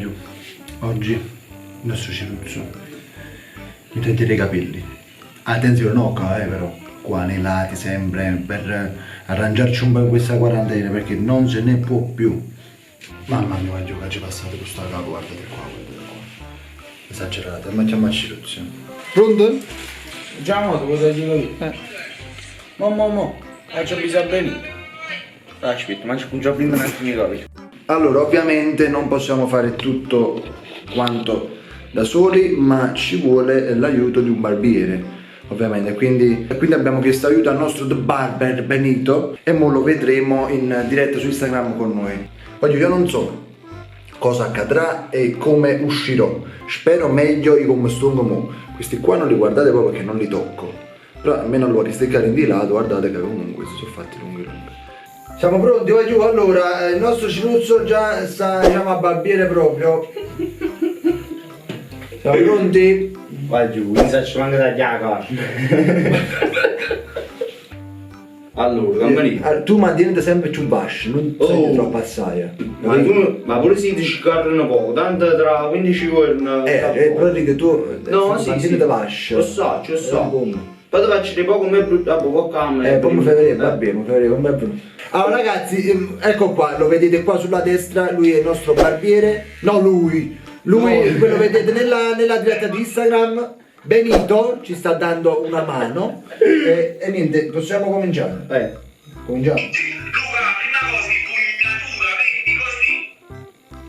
Guagliù, oggi il nostro Ciruzzo mi taglierà i capelli. Attenzione, no qua, però, qua nei lati sempre per arrangiarci un po' in questa quarantena perché non se ne può più. Mamma mia, guagliù, che ci passate con sta capo, guardate qua, guardate qua. Esagerate, ma chiama Ciruzzo. Pronto? Già mo ti vuoi tagliare i capelli? Mo mo mo, faccio avvisare Benito. Aspetta, ma ci già prendo un attimo i capelli. Allora, ovviamente non possiamo fare tutto quanto da soli, ma ci vuole l'aiuto di un barbiere, ovviamente. Quindi abbiamo chiesto aiuto al nostro The Barber Benito e mo lo vedremo in diretta su Instagram con noi. Voglio, io non so cosa accadrà e come uscirò. Spero meglio di come sto mo. Questi qua non li guardate proprio perché non li tocco. Però almeno allora che steccare di lato, guardate che comunque si sono fatti lunghi lunghi. Siamo pronti, vai giù. Allora, il nostro Ciruzzo già sta, diciamo, a barbiere proprio. Siamo pronti? Vai giù, mi faccio anche tagliare la carne. Allora, cammini. Allora, tu mantieniti sempre più basso, non Oh. sei troppo assai. Ma tu, ma pure se ti scarrano poco, tanto tra 15 giorni... Però dico tu, No, sì, mantieniti sì. basso. Lo so, lo so. Come? Poi ti faccio di poco come è brutto, ah, boh, camera. Poi mi fai vedere, va bene, mi fai vedere com'è brutto. Allora ragazzi, ecco qua, lo vedete qua sulla destra, lui è il nostro barbiere. No, lui, lui, No. quello vedete nella diretta di Instagram. Benito ci sta dando una mano. E niente, possiamo cominciare. Cominciamo. Luca, prima cosa, impugnatura, vedi così.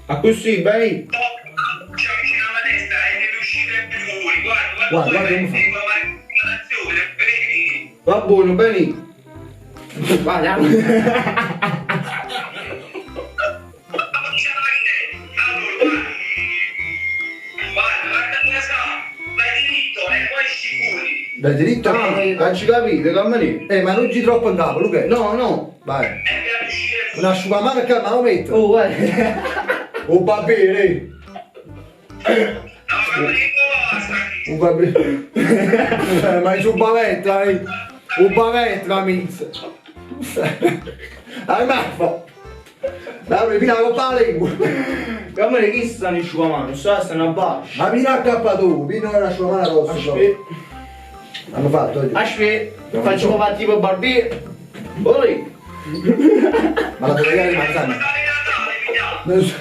Ah, così, bene? Ci avvicina alla destra e deve uscire più fuori. Guarda, guarda, Guarda, come guarda come fa. vedi, ma l'azione, vedi? Va buono, bene. Vai, andiamo. Allora, guarda, guarda come sta. Vai diritto e poi esci fuori. Vai diritto Ah, e poi... non ci capite, cammini. Ma non ci troppo in capo, Luca. No, no. Vai. E per uscire fuori. Un asciugamano che ma lo metto. Oh, guarda. Oh, va bene. No, ma basta. Un bambino. Ma è su bavetto, eh. Un bavetto, la minza. Hai maffa. Dai, mi la coppa la lingua. Cammini, chi sta in asciugamano? Sta a basso. Ma mi la cappa tu, mi non è l'asciugamano rosso. Aspetta. Hanno fatto oggi. Aspetta, faccio fare tipo barbiere. Oi. Ma la devo di manzana. Non so.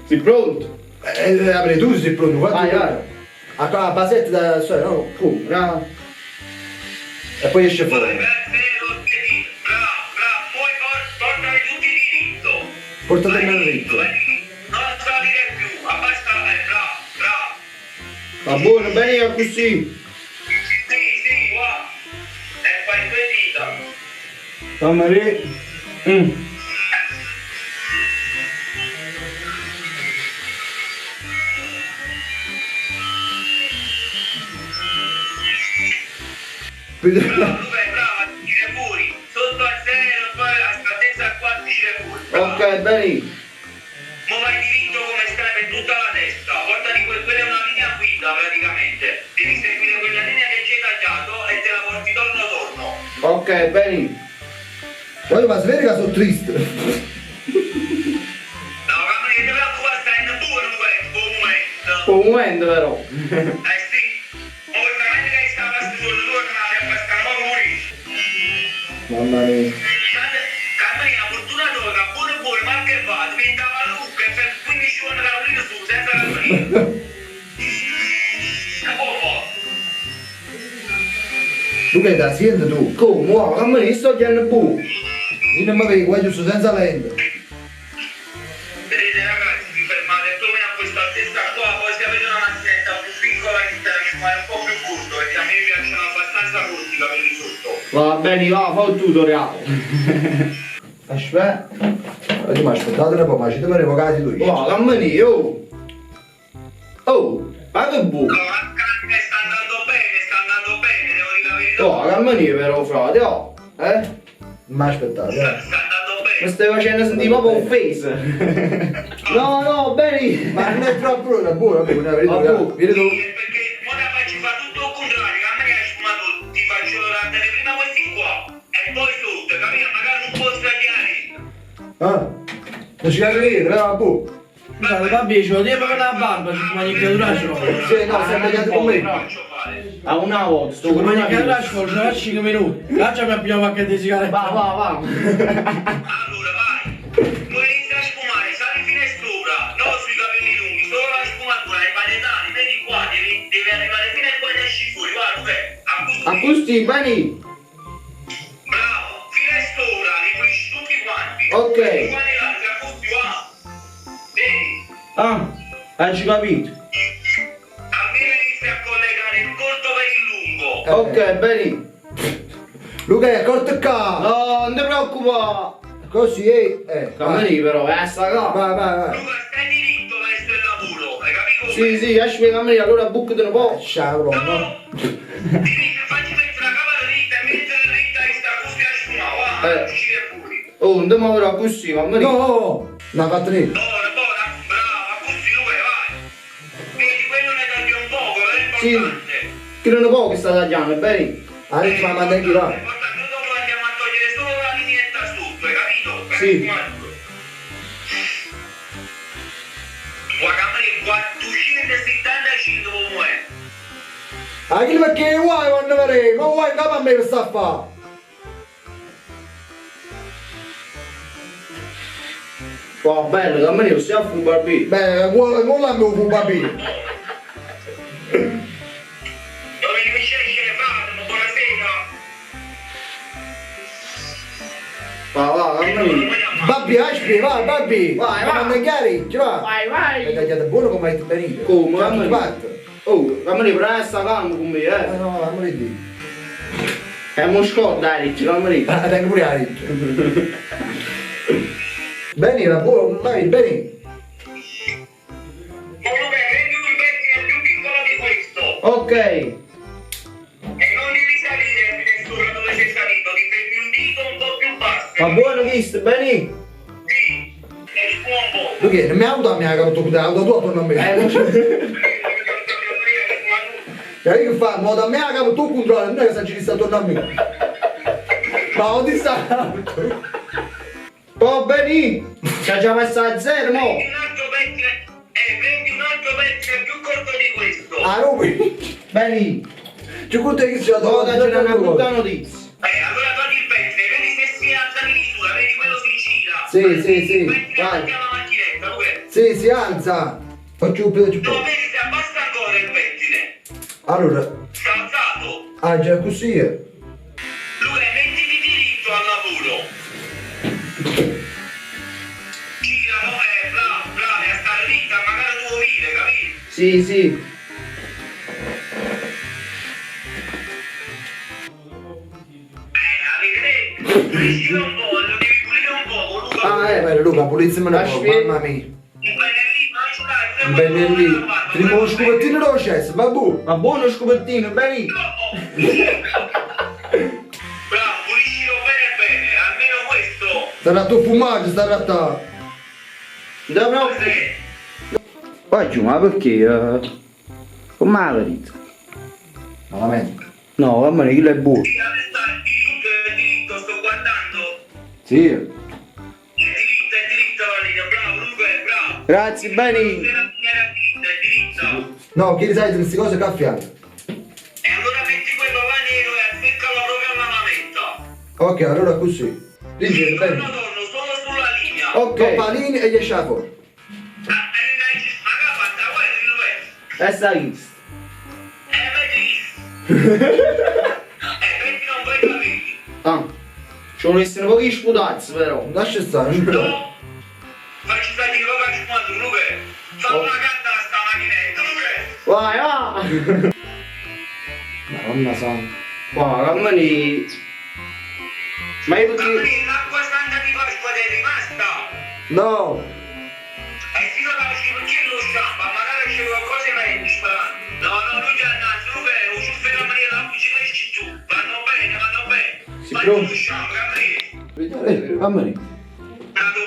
Sei pronto? Apri tu sei pronto, guarda. Vai, vai. A qua la basetta da storia, no? Come? No. E poi esce fuori. Bravo, bravo, poi portali tutti diritto. Portate meno dritto. Non salire più, abbassa, bravo, bravo. Va buono, bene così. Sì, sì, qua. E fai due dita. Fammi Bravo, Luca, bravo, uscire fuori. Sotto a zero, poi a altezza a 4 uscire fuori. Bravo. Ok, bene. Mo vai diritto come stai per tutta la testa. Portati quella è una linea guida praticamente. Devi seguire quella linea che ci hai tagliato e te la porti torno torno. Ok, bene. Poi ma sveglia che sono triste. No, ma che ti preoccupare, stai in buono questo momento. Un momento però. Eh sì. Ovviamente che stava sul turno, ma ti abbassa un po' morire. Mamma mia. Cammina, fortuna tua, che buono buono, ma che va, diventava Luca e per 15 giorni da morire su, senza morire. Luca, te la senti tu? Come? Wow, cammini, sto chiamando bu. Io non mi vedo, qua giusto senza lente. Vedete ragazzi, vi fermate più o meno a questa altezza qua, poi se avete una macchinetta più piccola iniziate a fare un po' più corto, perché a me piacciono abbastanza corti i capelli sotto. Va bene, va, fa un tutorial. Aspetta. Ma aspettate un po', ma ci devo revocare tu. Wow, cammini, oh. Oh, ma che bu. No, anche sta andando bene, sta andando bene, devo dire la verità. Oh, cammini però, frate, oh. Eh? Ma aspettate, eh. Sta andando Mi bene. stai facendo sentire proprio un face. No, no, bene. Ma non è troppo brutta, è buona, è buona, vedi tu, Ah, buono. vedi tu. Sì, perché ora faccio fare tutto il contrario, che a me piace, ma tu ti faccio andare prima questi qua e poi sotto, capito? Magari un po' sbagliare. Ah. Non ci capisco niente, però boh. Guarda, vabbè, ci vuole tempo per la barba, ci manicchiatura ci vuole. Sì, no, sei impegnato con me. A una volta, sto Ci con una manicchiatura ci vuole, ci vuole 5 minuti. Là mi abbiamo pacchetto di sigarette. Va, va, va. Allora, vai. Tu inizi a sfumare, sali fino a sopra, non sui capelli lunghi, solo la sfumatura, i paretali, vedi qua, devi, devi arrivare fino a qua e esci fuori, guarda, Luca, a A così, bene. Bravo, fino a sopra, li pulisci tutti quanti. Ok. Tutti quanti là, li accosti qua. Vedi? Ah, hai capito. Almeno inizi a collegare il corto per il lungo. Ok, bene. Luca, è accorto qua! No, non ti preoccupare. Così, eh. Eh, vai. Cammini però, sta qua. Vai, vai, vai. Luca, stai diritto verso il lavoro, hai capito? Sì, sì, esci cammini, allora bucati un po'. Ciao, no? No! Diritto, facci mettere la camera dritta e mettere dritta e sta così a sfumare, va, Eh. uscire fuori. Oh, non ti muovere così, cammini. No, no, no, fatto niente. Buona, buona, brava, così Luca, vai. Vedi, quello ne tagli un poco, però è Sì. importante. Che non poco che sta tagliando, bene? Adesso mi manda anche là. Importante, noi dopo andiamo a togliere solo la lineetta sotto, hai capito? Per Sì. Guarda, 475 come è. Ah, chi perché vuoi quando vorrei? Ma vuoi capo a me che sta a fare? Oh, bello, cammini, stiamo a fare un barbino. Beh, vuole non la mio fu bambino. Dove riesce frate, buonasera. Va, va, cammini. Babbi, aspi, vai, babbi. Vai, vai. Ma chiari, ci va. Vai, vai. Hai tagliato buono come hai detto benito. Come? Già tutto fatto. Oh, cammini, però sta calmo con me, Eh eh. no, no, non di. È uno scordo, dai, ci cammini. Ah, tengo pure la riccia. Beni, va buono, vai, beni. Comunque, prendi un pettine più piccolo di questo. Ok. E non devi salire fino a sopra dove sei salito, ti prendi un dito un po' più basso. Va buono, Chist, bene? Sì, e sfuma un po'. Luca, non mi auto a me, ha rotto l'auto tua attorno a me. Non c'è. E io che fa? Modo a me a capo tu controlli, non è che sta girando attorno a me. Ma dove sta? Oh, bene. Ci ha già messo a zero, mo. Prendi un altro pettine, prendi un altro pettine più corto di questo. Ah, Rubi. Bene. Ci conto che c'è Oh, dai, c'è una brutta notizia. Allora togli il pettine, vedi se si alza di misura, vedi quello si gira. Sì, sì, sì. Il pettine Vai. davanti alla macchinetta, Luca. Sì, si alza. Faccio un piede No, vedi se abbassa ancora il pettine. Allora, Sta alzato. ah, già così. Luca, mettiti diritto al lavoro. Gira, no, bravo, bravo, a stare dritta, magari tu vuoi dire, capito? Sì, sì. Avete detto, pulisci un po', lo devi pulire un poco, Luca. Ah, beh, Luca, pulizzami un po', Aspetta. mamma mia. Un pennellino, non ce l'hai, Un pennellino. Ti uno scopettino dello cesso, babù. Va buono scopettino, bene? Bravo, puliscilo bene bene, almeno questo. Sarà tu fumaggio, sarà ta. Non ti preoccupare. Vai giù, ma perché? Come la verità? Malamente. No, vabbè, quello è buono. Sì, adesso è diritto, è diritto, sto guardando. Sì. È diritto la linea, bravo Luca, è bravo. Grazie, Beni. Se la linea era dritta, è diritta. No, chi sai queste cose che affianco. E allora metti quello là nero e azzeccalo proprio alla lametta. Ok, allora così. Dice, Torno, bene. torno, solo sulla linea. Ok. Coppa linea e gli esce fuori. Ah, ma che ha fatto? Guarda, dove è? E sta lì. Vedi? Metti non puoi capire. Ah. Ci volessero pochi sputazzi però. Lascia stare, non c'è No! Facci salire proprio a sfumato, Luca. Fa una carta a sta macchinetta, Luca. Vai, va! Madonna santa. Va, cammini. Ma io perché... Cammini, l'acqua santa di Pasqua ti è rimasta. No! E si non la perché lo sciampa, magari c'è qualcosa che meglio sparando. No, no, lui già innanzi, Luca, o su la maniera la cucina e ci giù. Vanno bene, vanno bene. Si Fai pronto? lo sciampo, cammini. Cammini. Vanno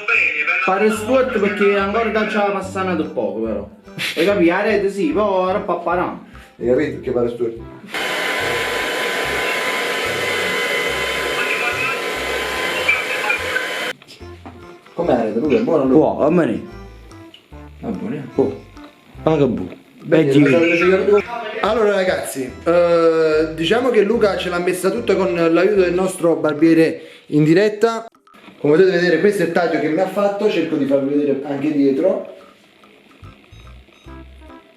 bene, per la Pare storto perché ancora da c'è passato poco però. Hai capito? La rete sì, poi ora papparà. Hai capito che pare storto? Com'è la rete? Aspetta, Luca, è buono Luca. Oh, a me. Va buono. Oh. Ma che buono. Allora ragazzi, diciamo che Luca ce l'ha messa tutta con l'aiuto del nostro barbiere in diretta. Come potete vedere questo è il taglio che mi ha fatto, cerco di farvi vedere anche dietro.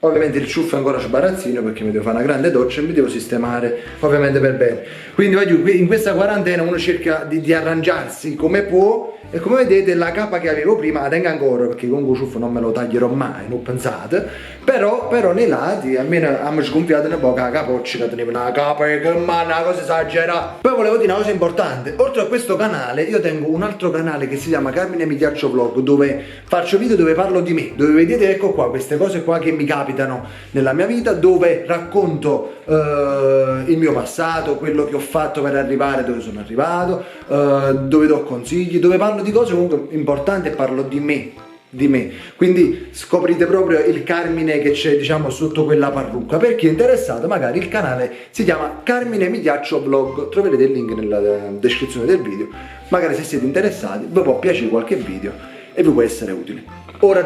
Ovviamente il ciuffo è ancora sbarazzino perché mi devo fare una grande doccia e mi devo sistemare ovviamente per bene. Quindi voglio, in questa quarantena uno cerca di arrangiarsi come può e come vedete la capa che avevo prima la tengo ancora perché comunque il ciuffo non me lo taglierò mai, non pensate. Però nei lati almeno abbiamo sgonfiato una poca la capoccia che teneva una capa che ma una cosa esagerata. Poi volevo dire una cosa importante, oltre a questo canale io tengo un altro canale che si chiama Carmine Migliaccio Vlog, dove faccio video dove parlo di me, dove vedete ecco qua queste cose qua che mi capitano nella mia vita, dove racconto il mio passato, quello che ho fatto per arrivare dove sono arrivato, dove do consigli, dove parlo di cose comunque importanti e parlo di me. Di me. Quindi scoprite proprio il Carmine che c'è, sotto quella parrucca. Per chi è interessato, magari il canale si chiama Carmine Migliaccio Vlog, troverete il link nella descrizione del video. Magari se siete interessati vi può piacere qualche video e vi può essere utile. Ora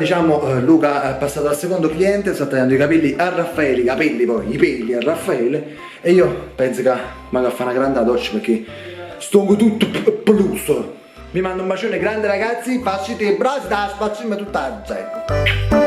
Luca è passato al secondo cliente, sta tagliando i capelli a Raffaele, i capelli poi, i peli a Raffaele, e io penso che magari fa una grande doccia perché sto tutto peluso. Vi mando un bacione grande ragazzi, passate i brasi da spazzima tutta la gente.